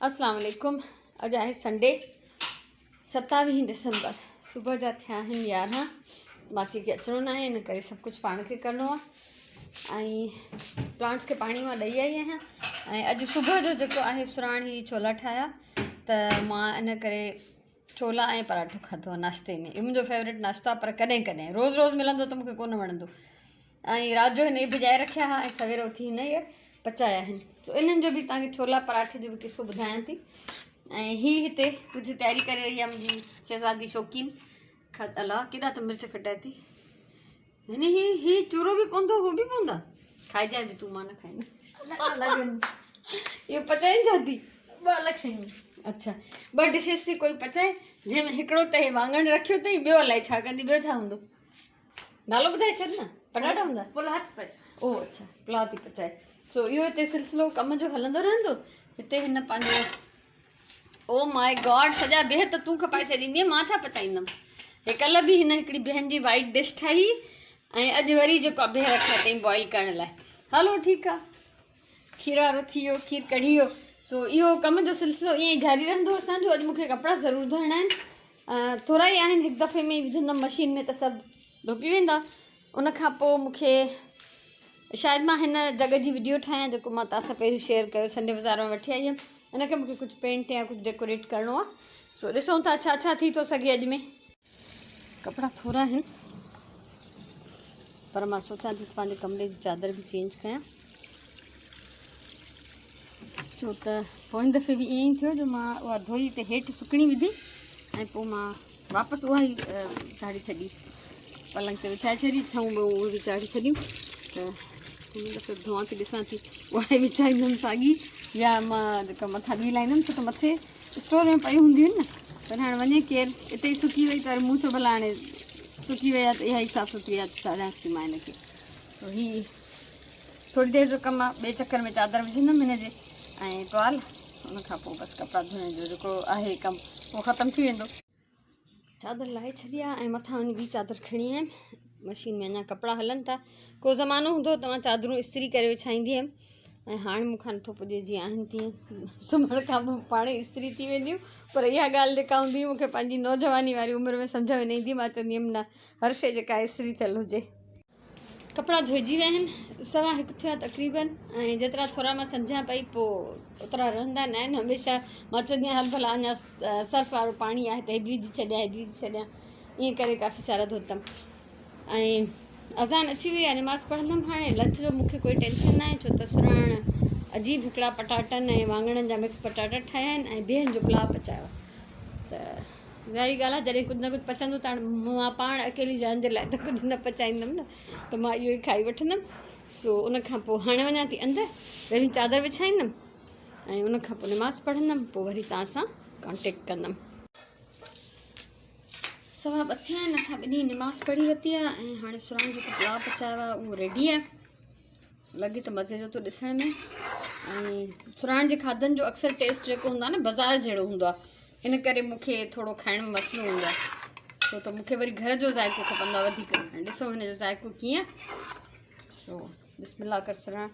اسلام عليڪم اڄ آهي سنڊي ستاويهه ڊسمبر صبح جا ٿيا آهن يارهن ماسي کي اچڻو ناهي ان ڪري سڀ ڪجهه پاڻ کي ڪرڻو آهي ۽ پلانٽس کي پاڻي مان ڏئي آئي آهيان ۽ اڄ صبح جو جيڪو آهي سراڻ هي ڇولا ٺاهيا ته مان ان ڪري ڇولا ۽ پراٺو کاڌو آهي ناشتي ۾ اهو منهنجو فيورٽ ناشتو آهي پر ڪڏهن ڪڏهن روز روز ملندو ته مونکي ڪونه وڻندو ۽ رات جو هن ئي ڀڄائي رکيا ها ۽ سوير اٿي هن ئي پچايا آهن سو انهن جو به توهان کي ڇولا پراٺي جو به قصو ٻڌايان ٿي ۽ هي هتي ڪجهه تياري ڪري رهي آهي منهنجي شهزادي شوقين الا ڪيڏا ته مرچ کٽائي ٿي هن هي هي چورو به پوندو هو به پوندا کائجانء به تون مان نه کائيندم اهو پچائين ڇا ٿي ٻه الڳ شيون اڇا ٻه ڊشز ٿي ڪوئي پچائي جنهن ۾ هڪڙو ته هي واڱڻ رکيو اٿئي ٻيو الائي ڇا ڪندي ٻيو ڇا هوندو نالو ٻڌائي ڇڏ نه پٽاٽا هوندا پلاء ٿي پچائي او اڇا پلاء ٿي پچائي سو اهو هتي سلسلو ڪم جو هلندو رهندو هتي هن پنهنجو او ماء گاڊ سڄا بيهه ته تون کپائي ڇڏيندي مان ڇا پچائيندم هي ڪلهه به هن هڪڙي بيهن جي وائٽ ڊش ٺاهي ۽ اڄ وري جيڪو بيهه رکيا اٿئي بوائل ڪرڻ لاء هلو ٺيڪ آ کير وارو ٿي ويو کير ڪڙهي ويو سو اهو ڪم جو سلسلو ائين ئي جاري رهندو اسانجو اڄ مونکي ڪپڙا ضرور ڌوئڻا آهن ٿورا ئي آهن هڪ دفعي ۾ ئي وجهندم مشين ۾ ته سڀ ڌوپي ويندا ان کان پوء مونکي شايد مان هن جڳ جي وڊيو ٺاهيان جيڪو مان توهان سان پهريون شيئر ڪيو سنڊي بازار ۾ وٺي آئي هيم ان کي مونکي ڪجهه پينٽ يا ڪجهه ڊيڪوريٽ ڪرڻو آهي سو ڏسون ٿا ڇا ڇا ٿي ٿو سگهي اڄ ۾ ڪپڙا ٿورا آهن پر مان سوچان ٿي پنهنجي ڪمري جي چادر به چينج ڪيان ڇو ته پوئين دفعي به ائين ئي ٿيو جو مان اها ڌوئي تي هيٺ سڪڻي وڌي ۽ پوء مان واپس اها ئي چاڙهي ڇڏي پلنگ تي وڇائي ڇڏي ڇئون ٻئون اهي به چاڙهي ڇڏيون ته هن دفعي ڌوئان ٿي ڏسان ٿي اها ئي وڇائيندم ساڳي يا مان جيڪا مٿان ٻي لائيندم ڇو ته مٿي اسٽور ۾ پيون هونديون آهن نه پر هاڻي وڃي ڪير اتي ئي سڪي وئي ته مون چيو ڀلا هاڻي سڪي وئي آهي ته اها ئي صاف سٿري آهي چاڙهيانس ٿي مان هن کي سو هي ٿوري دير جو ڪم آهي ٻئي چڪر ۾ چادر وجهندم هن جي ۽ ٽوال ان کان پوء بس ڪپڙا ڌوئڻ جو جيڪو آهي ڪم اهو ختم ٿي ويندو چادر لاهي ڇڏي آهي ۽ مٿان وڃي ٻي چادر کڻي آيم مشين ۾ اڃا ڪپڙا هلن ٿا ڪو زمانو هوندو هو ته مان چادرون استري ڪري وڇائيندي هيم ۽ هاڻي مون کان نٿو پڄي جيئن آهن تيئن سمهڻ کان پوء پاڻ ئي استري ٿي وينديون پر اها ڳالهه جيڪا هوندي هئي مون کي پنهنجي نوجواني واري عمر ۾ سمجهه ۾ نه ايندي مان چوندي هيم نه هر شيء جيڪا استري ٿيل هجي ڪپڙا ڌوئجي ويا آهن سوا هڪ ٿيو آهي تقريبن ۽ جيترا ٿورا مان سمجهان پئي پوء اوترا رهندا نه آهن هميشه مان چوندي آهيان هل ڀلا اڃا سرف وارو پاڻي آهي ته هي به وجهي ڇڏيان هي به وجهي ڇڏيان ائين ڪري ڪافي سارا ڌوتم ۽ اذان اچي وئي آهي نماز پڙهندم هاڻي لنچ جو مونکي ڪوئي ٽينشن نه آهي ڇو ته سراڻ عجيب هڪڙا پٽاٽن ۽ واڱڻن جا مڪس پٽاٽا ٺاهيا آهن ۽ بيهن جو پلاء پچايو ته ظاهري ڳالهه آهي جڏهن ڪجهه نه ڪجهه پچندو ته هاڻي مان پاڻ اڪيلي جان جي لاء ته ڪجهه نه پچائيندم نه ته مان اهو ئي کائي وٺندم سو ان کان پوء هاڻي وڃان ٿي اندر پهرين چادر وڇائيندم ۽ ان کان پوء نماز پڙهندم پوء وري توهان سان ڪانٽيڪٽ ڪندم سوا ٻه ٿيا آهن اسان ٻنهي نماز پڙهي ورتي آهي ۽ هاڻي سران جيڪو پلاء پچايو آهي اهو ريڊي آهي لڳي ته مزي جو ٿو ڏسڻ ۾ ۽ سرهاڻ جي کاڌن جو اڪثر ٽيسٽ جيڪو هوندو آهي نه بازار جهڙو هوندو آهي ان ڪري مون کي ٿورو کائڻ ۾ مسئلو هوندو آهي ڇو ته مون کي وري گهر جو ذائقو کپندو آهي وڌيڪ هاڻي ڏسو هن جو ذائقو ڪيئن سو بسم الله ڪر سرهاڻ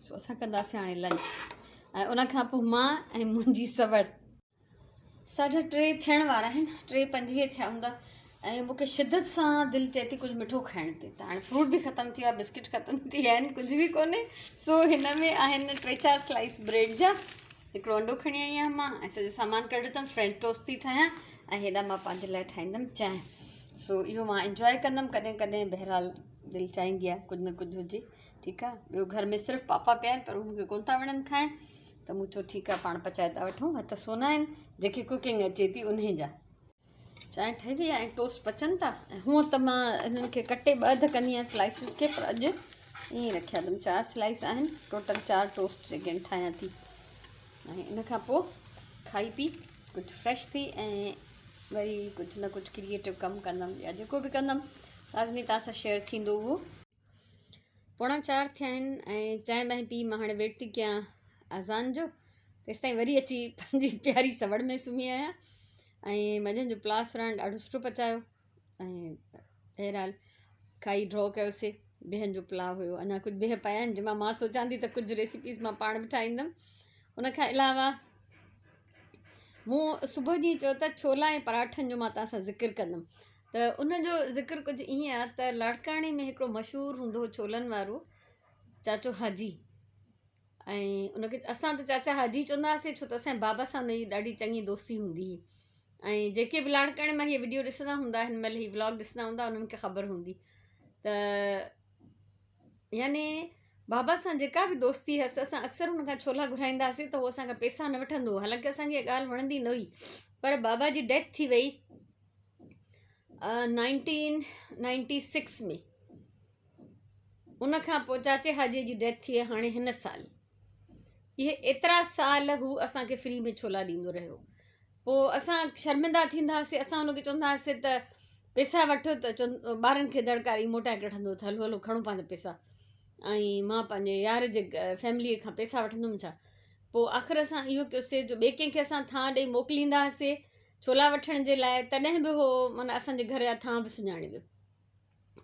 سو اسان ڪنداسين هاڻي لنچ ۽ ان کان پوء مان ۽ منهنجي سوڙ ساڍا ٽي ٿيڻ وارا آهن ٽي پنجويهه ٿيا هوندا ۽ مون کي شدت سان دل چئي ٿي ڪجهه مٺو کائڻ تي ته هاڻي فروٽ به ختم ٿي ويو آهي بسڪٽ ختم ٿي ويا آهن ڪجهه به ڪونهي سو هن ۾ آهن ٽي چار سلائس بريڊ جا هڪڙو انڊو کڻي آئي آهيان مان ۽ سڄو سامان ڪڍيو اٿم فرينچ ٽوسٽ ٿي ٺاهيان ۽ هيڏا مان پنهنجي لاء ٺاهيندم چانهه سو اهو مان انجواء ڪندم ڪڏهن ڪڏهن بهرحال دل چاهيندي آهي ڪجهه نه ڪجهه هجي ٺيڪ آهي ٻيو گهر ۾ صرف پاپا پيا آهن پر هو مون کي ڪونه ٿا وڻن کائڻ ته مون چيو ٺيڪ آهي پاڻ پچائي ٿا وٺون هٿ سونا آهن جيڪي ڪوڪنگ اچي ٿي انهي جا. چانهه ٺهي وئي آهي ۽ ٽوسٽ پچن ٿا ۽ هونء ته مان هنن کي ڪٽي ٻه اڌ ڪندي آهيان سلائسز کي پر اڄ ائين رکيا اٿم چار سلائس آهن ٽوٽل چار ٽوسٽ جيڪي آهن ٺاهيان ٿي ۽ ان کان پوء کائي پي ڪجهه فريش ٿي ۽ وري ڪجهه نه ڪجهه ڪريئيٽو ڪم ڪندم يا جيڪو به ڪندم لازمي توهان سان شيئر ٿيندو اهو. پوڻا چار ٿيا آهن ۽ چانهه بانهه پي مان هاڻي ويٽ ٿي ڪيان اذان جو تيستائين وري اچي پنهنجي پياري سوڙ ۾ سمهي آهيان ۽ منجهند جو پلاء سراڻ ڏاڍو سٺو پچايو ۽ بهرحال کائي ڊرا ڪيوسي بيهن جو پلاء هيو اڃا ڪجهه بيهه پيا آهن جنهن مان مان سوچان ٿي ته ڪجهه ريسيپيز مان پاڻ به ٺاهيندم ان کان علاوه مون صبح ڏينهن چيو ته ڇولا ۽ پراٺن جو مان توهان سان ذڪر ڪندم ته ان جو ذڪر ڪجهه ائين آهي ته لاڙڪاڻي ۾ هڪڙو مشهور هوندو هو ڇولن وارو چاچو حاجي ۽ ان کي اسان ته چاچا حاجي چوندا هئاسين ڇو ته اسان جي بابا سان ان جي ڏاڍي چڱي دوستي هوندي هئي ۽ جيڪي به لاڙڪاڻي مان هيء وڊيو ڏسندا هوندا هن مهل هي ولاگ ڏسندا هوندا انهن کي خبر هوندي ته يعني بابا سان جيڪا به دوستي هئس اسان اڪثر هن کان ڇولا گهرائيندا هئاسين ته هو اسان کان پئسا نه وٺندو هو حالانڪه اسان کي اها ڳالهه وڻندي نه هئي پر بابا جي ڊيٿ ٿي وئي 1996 ۾ ان کان پوء چاچي حاجي جي ڊيٿ ٿي هاڻي هن سال اهي ايترا سال هو اسان کي فري ۾ ڇولا ڏيندو رهيو پوء اسان شرمندا ٿيندا هئاسين اسان هن کي چوندا هئاسين ته پئسا وٺ ته چون ٻارن کي دڙڪاري موٽائي ڪڍندو ته هلو هلو کڻو پنهنجا پئسا ۽ مان پنهنجي يار جي فيمليء کان پئسا وٺندم ڇا پوء آخر اسان اهو ڪيوسي جو ٻئي ڪنهن کي اسان ٿانء ڏئي موڪليندا هئاسين ڇولا وٺڻ جي لاء تڏهن به هو معنيٰ اسان جي گهر جا ٿانء به سڃاڻي ويو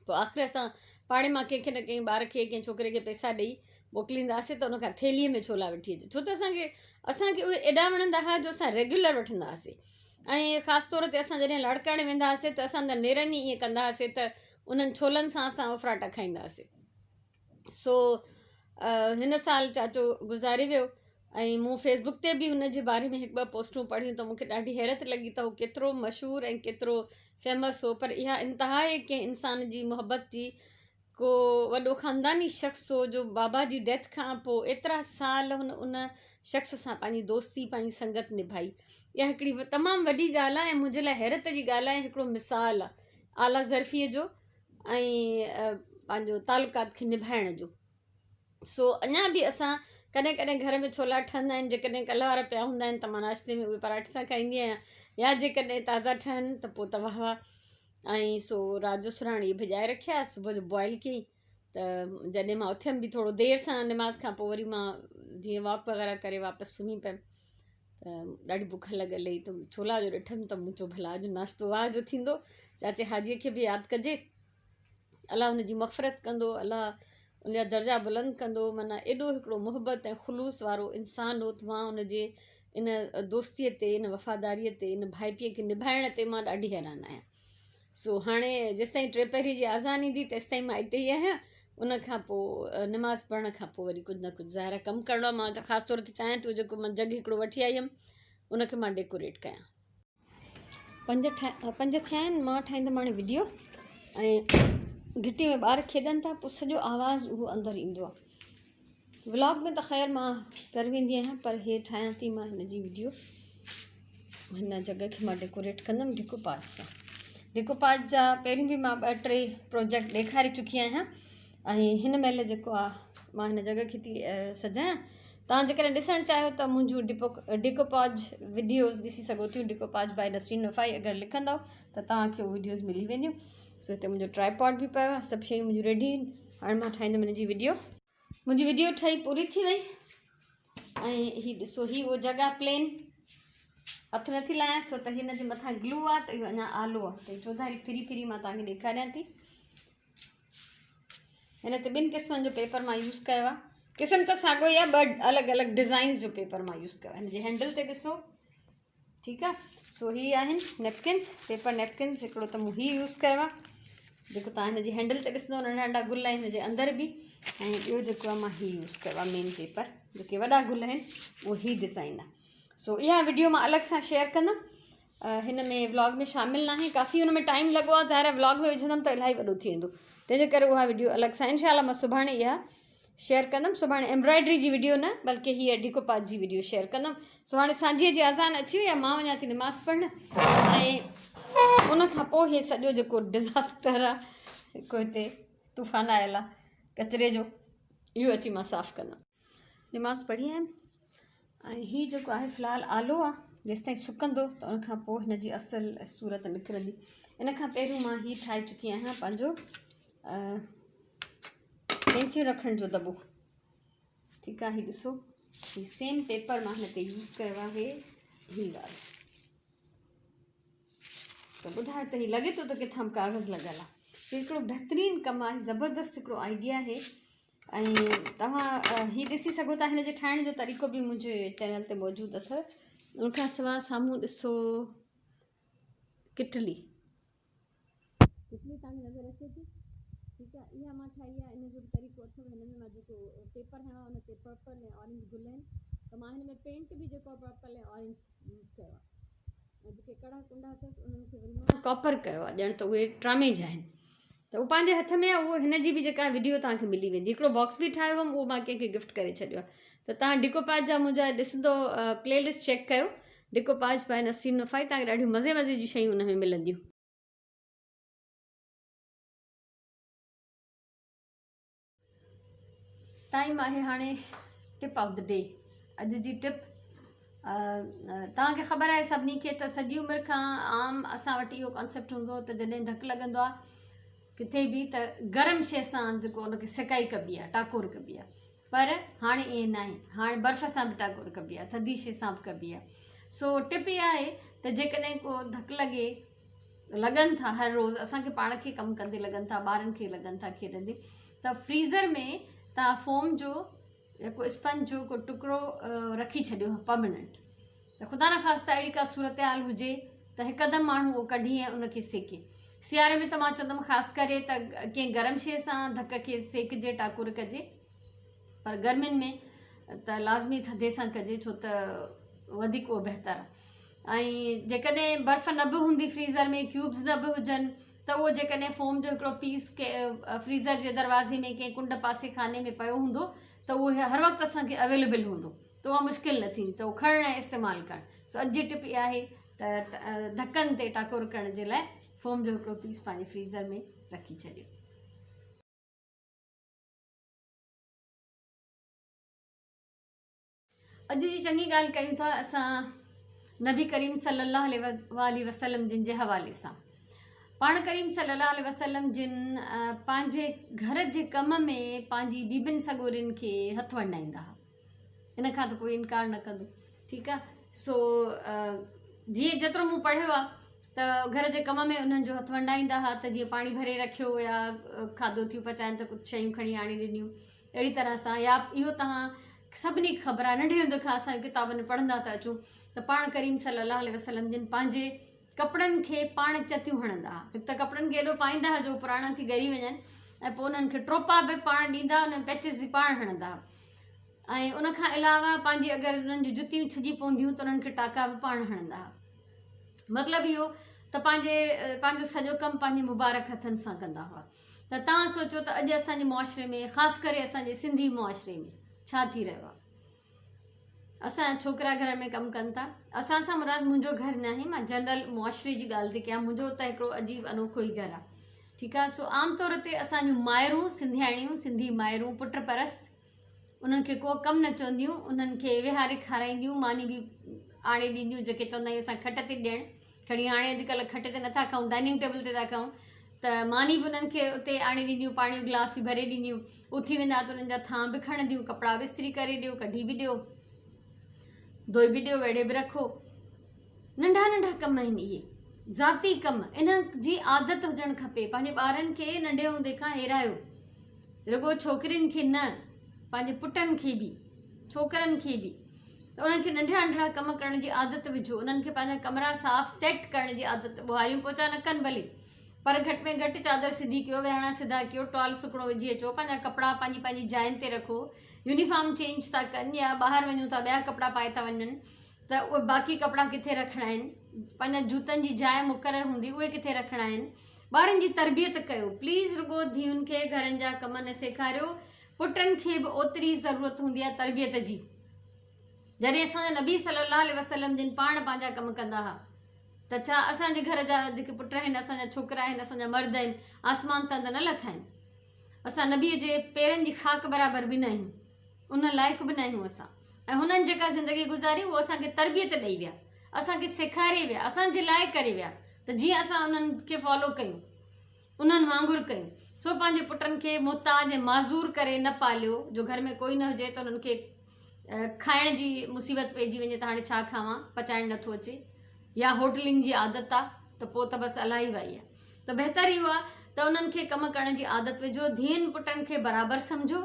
پوء آخر اسان پاڙي مان ڪنهن کي نه ڪنهن ٻار کي ڪنهن ڇوڪري کي پئسا ڏئي موڪليندا هئاسين ته ان کان ٿيلهيء ۾ ڇولا وٺي اچ ڇو ته اسان کي اهي ايڏا وڻندا هئا جو اسان ريگيولر وٺندا هئاسين ۽ خاص طور تي اسان جڏهن لاڙڪاڻي ويندا هئاسين ته اسان ته نيرن ئي ائين ڪندا هئاسين ته انهن ڇولن سان اسان افراٽا کائيندا هئاسين سو هن سال چاچو گذاري ويو ۽ مون فيس بڪ تي به هن جي باري ۾ هڪ ٻه پوسٽون پڙهيون ته مون کي ڏاڍي حيرت لڳي ته هو ڪيترو مشهور ۽ ڪيترو فيمس هو پر اها انتها آهي ڪنهن انسان جي محبت جي ڪو وڏو خانداني شخص هو جو بابا جي ڊيٿ کان پوء ايترا سال هن ان شخص سان پنهنجي دوستي پنهنجي سنگت نڀائي اها هڪڙي تمام وڏي ڳالهه آهي ۽ منهنجي لاء حيرت جي ڳالهه آهي هڪڙو مثال آهي اعليٰ ظرفيء جو ۽ پنهنجو تعلقات کي نڀائڻ جو سو اڃا به اسان ڪڏهن ڪڏهن گهر ۾ ڇولا ٺهندا آهن جيڪڏهن ڪلهه وارا پيا هوندا آهن ته مان ناشتي ۾ اهي پراٺي سان کائيندي آهيان يا جيڪڏهن تازا ٺهن ته پوء ته واهه واهه ۽ سو رات جو سراڻ اهي ڀڄائي رکيا صبح جو بوائل ڪيائين ته جڏهن مان اٿيم به ٿورو دير سان نماز کان پوء وري مان جيئن واڪ وغيره ڪري واپس سمهي پيم ته ڏاڍي بک لڳل هئي ته ڇولا جو ڏٺم ته مون چيو ڀلا اڄ ناشتو واهه جو ٿيندو چاچي حاجيء کي به ياد ڪجي الله هن جي مغفرت ڪندو الله ان جا درجا بلند ڪندو معنيٰ ايڏو هڪڙو محبت ۽ خلوص وارو انسان هو ته مان ان جي ان دوستيء تي ان وفاداريء تي ان ڀائپيء کي نڀائڻ تي مان ڏاڍي حيران آهيان سو هاڻي جيستائين ٽي پهري جي اذان ايندي تيستائين مان اتي ئي آهيان ان کان پوء نماز پڙهڻ کان پوء وري ڪجهه نه ڪجهه ظاهر آهي ڪم ڪرڻو آهي مان ته خاص طور تي چاهيان ٿي جيڪو مان جڳ هڪڙو وٺي آئي هيم ان کي مان ڊيڪوريٽ ڪيان پنج پنج ٿيا آهن مان ٺاهيندم هاڻي وڊيو ۽ گهٽي ۾ ٻار کيڏن ٿا پوء سڄو آواز اهو اندر ايندو آهي ولاگ ۾ ته خير مان ڪري ويندي آهيان پر هي ٺاهيان ٿي مان هن جي وڊيو هن جڳهه کي مان ڊيڪوريٽ ڪندم ڊيڪوپاج سان ڊيڪوپاج جا پهريون به مان ٻه ٽي پروجيڪٽ ڏيکاري چڪي آهيان ۽ هن مهل جيڪو آهي مان هن جڳهه کي ٿي سجايان توهان جيڪڏهن ڏسڻ چاهيو ته منهنجون ڊيڪوپاج وڊيوز ڏسي سگهو ٿيون ڊيڪوپاج باء نسرين وفائي اگر لکندو ته توهان کي وڊيوز ملي وينديون سو هتي منهنجو ٽرائپاڊ به پيو آهي سڀ شيون منهنجون ريڊي آهن هاڻي مان ٺاهيندم هن جي وڊيو منهنجي وڊيو ٺهي پوري ٿي وئي ۽ هي ڏسو هي اهو جڳهه پلين هٿ نٿي لايان ڇو ته هن جي مٿان گلو آ ته اهو اڃا آلو آ ته چوڌاري ڦري ڦري مان توهان کي ڏيکاريان ٿي هن تي ٻن قسمن جو پيپر مان يوز ڪيو آ قسم ته ساڳو ئي آ ٻه الڳ الڳ ڊزائنس جو پيپر مان يوز ڪيو آ هن جي هينڊل تي ڏسو ٺيڪ آ سو هي آهن نيپڪنس پيپر نيپڪنس هڪڙو ته مون هي يوز ڪيو آ جيڪو تان هن جي هينڊل تي ڏسندو ننڍا ننڍا گل آهن هن جي اندر به ۽ ٻيو جيڪو آ مان هي يوز ڪيو آ مين پيپر جيڪي وڏا گل آهن اهو هي ڊزائن آ سو اها وڊيو مان الڳ سان شيئر ڪندم هن ۾ ولاگ ۾ شامل ناهي ڪافي ان ۾ ٽائيم لڳو آ ظاهر آ ولاگ ۾ وجهندم ته الاهي وڏو ٿي ويندو تنهنجي ڪري اها وڊيو الڳ سان انشاء الله مان سڀاڻي اها شيئر ڪندم سڀاڻي ايمبرائڊري جي وڊيو نه بلڪه هيء ڊيڪوپاج جي وڊيو شيئر ڪندم سو هاڻي سانجهيء جي اذان اچي وئي آهي مان وڃان ٿي نماز پڙهڻ ۽ ان کان پوء هي سڄو جيڪو ڊزاسٽر آهي هڪ هتي طوفان آيل آهي ڪچري جو اهو اچي مان صاف ڪندم نماز پڙهي آيم ۽ هي جيڪو آهي في الحال آلو آهي جيستائين سڪندو ته ان کان پوء هن جي اصل صورت نڪرندي ان کان پهريون مان هي ٺاهي چڪي آهيان پنهنجو ڪينچيون رکڻ جو دٻو ٺيڪ آهي هي ڏسو هي سيم پيپر مان هن تي يوز ڪيو آهي هي وارو ته ٻڌايو ته هي لڳي ٿو ته ڪٿان ڪاغذ لڳل آهي هڪڙو بهترين ڪم آهي زبردست هڪڙو آئيڊيا آهي ۽ توهان هي ڏسي سگهو ٿا هن جي ٺاهڻ جو طريقو به منهنجي چينل تي موجود اٿو ان کان سواء سامهون ڏسو ڪٽلي ڪٽلي تان کي نظر اچي ٿي ٺيڪ آهي اها مان ٺاهي آهي ان جو به طريقو اٿو هن ۾ مان جيڪو پيپر هنيو آهي ان تي پرپل ۽ اورينج گل آهن ته مان هن ۾ پينٽ به جيڪو آهي پرپل ۽ اورينج يوز ڪيو آهي ۽ جيڪي ڪڙا ڪنڊا اٿس انهن کي وري مان ڪاپر ڪيو آهي ڄڻ ته اهي ٽرامي جا آهن ته اهو پنهنجي هٿ ۾ آهي اهو هن جي به جيڪا وڊيو توهان کي ملي ويندي هڪڙو باڪس به ٺاهيو هئم اهو مان ڪنهن کي گفٽ ڪري ڇڏيو آهي ته توهان ڊيڪو پاج جا منهنجا ڏسندو پلي لسٽ چيڪ ڪيو ڊيڪو پاج باء نسرين وفائي توهان کي ڏاڍيون مزي مزي جون شيون ان ۾ ملنديون. ٽائيم آهي هاڻي ٽپ آف the D اڄ جي ٽپ توهان کي خبر آهي سڀني کي ته سڄي عمر کان عام اسان وٽ اهو ڪانسيپٽ هوندو هو ته جڏهن ڌڪ لڳندو آهي ڪٿي به ته گرم شي سان جيڪو ان کي سڪائي ڪبي آهي ٽاڪور ڪبي آهي پر هاڻي ائين ناهي هاڻي برف سان به ٽاڪور ڪبي آهي ٿڌي شي سان به ڪبي آهي سو ٽپ اها آهي ته جيڪڏهن ڪو ڌڪ لڳي لڳن ٿا هر روز اسان کي پاڻ کي ڪم ڪندي لڳن ٿا ٻارن کي لڳن ٿا کيڏندي ته فريزر ۾ تان فوم جو يا ڪو اسپنج جو ڪو ٽڪرو رکي ڇڏيو پرماننٽ ته خدا نخواسته اهڙي ڪا صورتحال هجي ته هڪدم ماڻهو اهو ڪڍي ۽ ان کي سيڪي سياري ۾ ته مان چوندم خاص ڪري ته ڪنهن گرم شيء سان ڌڪ کي سيڪجي ٽاڪور ڪجي پر گرمين ۾ ته لازمي ٿڌي سان ڪجي ڇو ته وڌيڪ اهو بهتر آهي ۽ جيڪڏهن برف نه به هوندي فريزر ۾ ڪيوبز نه به هجن ته اهو جيڪڏهن فوم جو هڪڙو پيس فريزر جي دروازي ۾ ڪنهن ڪنڊ پاسي خاني ۾ پيو هوندو ته اهو هر وقت اسان کي اويليبل هوندو ته اها مشڪل نه ٿيندي ته اهو کڻڻ ۽ استعمال ڪرڻ سو اڄ جي ٽپ اها آهي ته ڌڪن تي ٽاڪور ڪرڻ جي لاء فوم جو هڪڙو پيس پنهنجي فريزر ۾ رکي ڇڏيو. اڄ جي چڱي ڳالهه ڪيون ٿا اسان نبي ڪريم صلي الله عليه واٰله وسلم جن جي حوالي سان پاڻ ڪريم صلي الله عليه وسلم جن پنهنجي گهر جي ڪم ۾ پنهنجي بيبين سڳورين کي هٿ ونڊائيندا هئا ان کان ته ڪوئي انڪار نه ڪندو ٺيڪ آ سو جيئن جيترو مون پڙهيو آ ته گهر جي ڪم ۾ انهن جو هٿ ونڊائيندا هئا ته جيئن پاڻي ڀري رکيو يا کاڌو ٿيون پچائن ته ڪجهه شيون کڻي آڻي ڏنيون اهڙي طرح سان يا اهو توهان سڀني کي خبر آهي ننڍي هوندي کان اسان ڪتابن ۾ پڙهندا ٿا اچون ته پاڻ ڪريم صلي الله عليه وسلم جن پنهنجي ڪپڙن کي پاڻ چتيون هڻندا هئا هڪ ته ڪپڙن کي ايڏو پائيندا هئا جو پراڻا ٿي ڳري وڃن ۽ پوء انهن کي ٽوپا به پاڻ ڏيندا انهن پيچز به پاڻ هڻندا هئا ۽ ان کان علاوه پنهنجي اگر انهن جون جتيون ڇڄي پونديون ته انهن کي ٽاڪا به پاڻ هڻندا هئا مطلب اهو ته پنهنجي پنهنجو سڄو ڪم پنهنجي مبارڪ هٿن سان ڪندا هئا ته توهان سوچو ته اڄ اسان جي معاشري ۾ خاص ڪري اسان جي سنڌي معاشري ۾ ڇا ٿي رهيو آهي اسان جا ڇوڪرا گهر ۾ ڪم ڪن ٿا اسان سان مراد منهنجو گهر ناهي مان جنرل معاشري جي ڳالهه ٿي ڪيان منهنجو ته هڪڙو عجيب انوکو ئي گهر آهي ٺيڪ آهي سو عام طور تي اسان جون مائرون سنڌياڻيون سنڌي مائرون پٽ پرست انهن کي ڪو ڪم نه چونديون، انهن کي ويهاري کارائينديون، ماني به آڻي ڏينديون، جيڪي چوندا آهيون اسان کٽ تي ڏيڻ، کڻي هاڻي اڄڪلهه کٽ تي نٿا کائون ڊائننگ ٽيبل تي ٿا کائون ته ماني به انهن کي اتي آڻي ڏينديون، پاڻي جو گلاس به ڀري ڏينديون، اٿي ويندا ته انهن جا ٿانء به کڻنديون، ڪپڙا به استري ڪري ڏيو، ڪڍي به ڏيو، ڌوئي به ڏيو، ويڙهي به رکو. ننڍا ننڍا ڪم آهن اهي ذاتي ڪم، انهن جي عادت هجڻ کپي، پنهنجي ٻارن کي ننڍي هوندي کان هيرايو. رڳو ڇوڪرين کي نه پنهنجي پٽن کي به ڇوڪرن کي به ته انهن کي ننڍڙا ننڍڙا ڪم ڪرڻ جي عادت وجهو انهن کي پنهنجا ڪمرا صاف سيٽ ڪرڻ جي عادت ٻهاريون پوچا نه ڪن ڀلي پر گهٽ ۾ گهٽ چادر سڌي ڪيو ويهاڻا سڌا ڪيو ٽوال سڪڻو وجهي اچو پنهنجا ڪپڙا پنهنجي پنهنجي جاين تي رکو يونيفارم چينج ٿا ڪن يا ٻاهر وڃون ٿا ٻيا ڪپڙا پائي ٿا وڃن ته اهي باقي ڪپڙا ڪٿي رکڻا آهن پنهنجا جوتن جي جاء مقرر هوندي اهي ڪٿي رکڻا آهن ٻارن جي تربيت ڪيو پليز رڳو ڌيئن کي گهرن جا ڪم نه سيکاريو پٽن کي به اوتري ضرورت هوندي آهي تربيت جي جڏهن اسان جا نبي صلي الله عليه وسلم جن پاڻ پنهنجا ڪم ڪندا ها ته ڇا اسان جي گهر جا جيڪي پٽ آهن اسان جا ڇوڪرا آهن اسان جا مرد آهن آسمان تان ته نه لٿا آهن اسان نبي جي پيرن جي خاڪ برابر به نه آهيون ان لائق به نه آهيون اسان ۽ هنن جيڪا زندگي گذاري اهو اسان کي تربيت ڏئي ويا اسان کي سيکاري ويا اسان جي لاء ڪري ويا ته جيئن اسان انهن کي فالو ڪيون انهن وانگر ڪيون سو پنهنجي پٽن کي محتاج ۽ معذور ڪري نه پاليو جو گهر ۾ ڪوئي نه هجي ته انهن کي کائڻ جي مصيبت پئجي وڃي ته هاڻي ڇا کاوان پچائڻ نٿو اچي يا هوٽلنگ جي عادت آ ته پوء ته بس الاهي وائي آ ته بهتر اهو آ ته ته انهن کي ڪم ڪرڻ جي عادت وجهو، ڌيئن پٽن کي برابر سمجهو،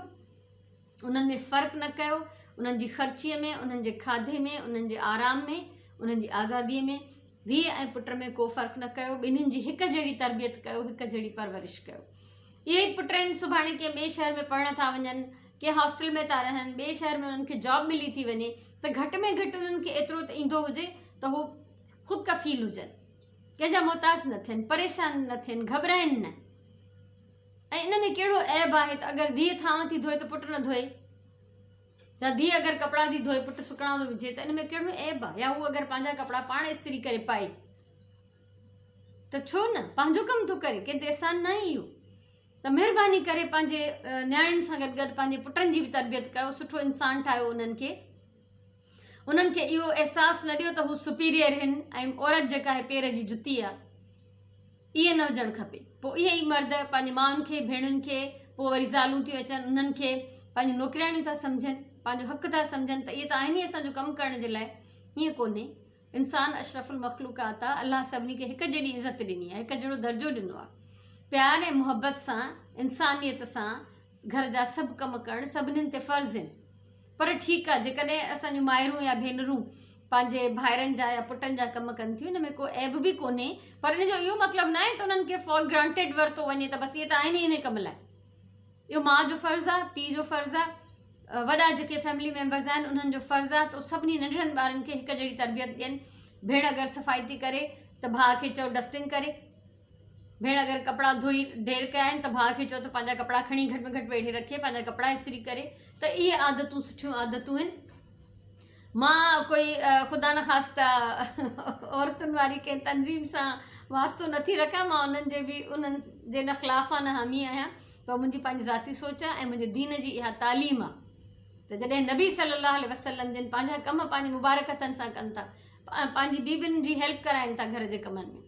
انهن ۾ فرق نه ڪيو، انهن جي خرچيء ۾، انهن جي کاڌي ۾، انهن جي آرام ۾، انهن جي آزاديء ۾ ڌيء ۽ پٽ ۾ ڪو فرق نه ڪيو، ٻنهين جي هڪ جهڙي تربيت ڪيو، هڪ جهڙي پرورش ڪيو. اهي ئي پٽ آهن سڀاڻي ڪنهن ٻئي شهر ۾ پڙهڻ ٿا وڃن، ڪنهن هاسٽل ۾ ٿا رهن، ٻئي شهر ۾ انهن کي جاب ملي ٿي وڃي ته گهٽ ۾ گهٽ انهن کي ايترو ته ايندو هجي ته هو خود ڪفيل هجن، ڪنهن جا محتاج نه ٿين، پريشان نه ٿين، گهٻرائن نه. ۽ ان ۾ ڪهڙو عيب آهي ته اگر ڌيء ٿانء ٿي ڌوئي ته پٽ نه ڌوئي؟ يا ڌيء اگر ڪپڙا ٿي ڌوئي پٽ سڪڻا ٿو وجهي ته ان ۾ ڪهڙو عيب آهي؟ يا هو اگر پنهنجا ڪپڙا پاڻ استري ڪري پائي ته ڇو نه؟ پنهنجو ڪم ٿو ڪري، ڪنهن تي احسان ناهي اهو. ته مهرباني ڪري پنهنجي نياڻين سان گڏ گڏ پنهنجي پٽن جي به تربيت ڪيو، سٺو انسان ٺاهيو انهن کي. انهن کي اهو احساس نه ڏيو ته هو سپيريئر هن ۽ عورت جيڪا آهي پير جي جتي آهي. ائين نه هجڻ کپي. پوء اهي ئي مرد پنهنجي مائن کي، ڀيڻن کي، پوء وري زالون ٿيون اچن انهن کي پنهنجون نوڪرياڻيون ٿا سمجهن، پنهنجو حق ٿا سمجهن ته اهي ته آهن ئي اسان جو ڪم ڪرڻ جي لاء. ائين ڪونهي. انسان اشرف المخلوقات آهي. الله سڀني کي هڪ جيڏي عزت ڏني آهي، هڪ جهڙو درجو ڏنو آهي. پيار ۽ محبت سان، انسانيت سان گهر جا سڀ ڪم ڪرڻ سڀنين تي فرض آهن. پر ٺيڪ آ جيڪڏهن اسان جون مائرون يا ڀينرون پنهنجي ڀائرن جا يا پٽن جا ڪم ڪن ٿيون ان ۾ ڪو عيب به ڪونهي پر ان جو اهو مطلب ناهي ته انهن کي فار گرانٽيڊ ورتو وڃي ته بس اهي ته آهن ئي ان ڪم لاء. اهو ماء جو فرض آ، پيء جو فرض آ، وڏا جيڪي فيملي ميمبرز آهن انهن جو فرض آ ته سڀني ننڍڙن ٻارن کي هڪ جهڙي تربيت ڏين. ڀيڻ اگر صفائي ٿي ڪري ته ڀاء کي چئو ڊسٽنگ ڪري. ڀيڻ اگر ڪپڙا ڌوئي ڍير ڪيا آهن ته ڀاء کي چئو ته پنهنجا ڪپڙا کڻي گهٽ ۾ گهٽ ويڙهي رکي پنهنجا ڪپڙا استري ڪري ته اهي عادتون سٺيون عادتون آهن. مان ڪوئي خدا نخواسته عورتن واري ڪنهن تنظيم سان واسطو نٿي رکان، مان انهن جي به انهن جي نه خلاف آهيان نه حامي آهيان، پر منهنجي پنهنجي ذاتي سوچ آهي ۽ منهنجي دين جي اها تعليم آهي ته جڏهن نبي صلي الله عليه وسلم جن پنهنجا ڪم پنهنجي مبارڪ هٿن سان ڪن ٿا، پنهنجي بيبين جي هيلپ ڪرائن ٿا گهر جي ڪمن ۾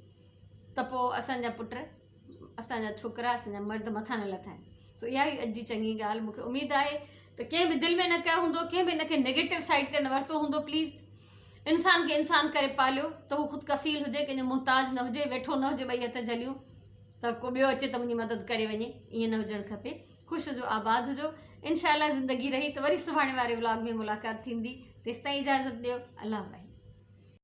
ته پوء اسان جا پٽ، اسان جا ڇوڪرا، اسان جا مرد مٿان نه لٿا آهن. سو اها هئي اڄ جي چڱي ڳالهه. مون کي اميد آهي ته ڪنهن به دل ۾ نه ڪيو هوندو، ڪنهن به ان کي نيگيٽو سائيڊ تي نه ورتو هوندو. پليز انسان کي انسان ڪري پاليو ته هو خود ڪفيل هجي، ڪنهن جو محتاج نه هجي، ويٺو نه هجي ٻئي هٿ جهليون ته ڪو ٻيو اچي ته منهنجي مدد ڪري وڃي، ائين نه هجڻ کپي. خوش هجو، آباد هجو. انشاء الله زندگي رهي ته وري سڀاڻي واري ولاگ ۾ ملاقات ٿيندي. تيستائين اجازت ڏيو. الله واهي.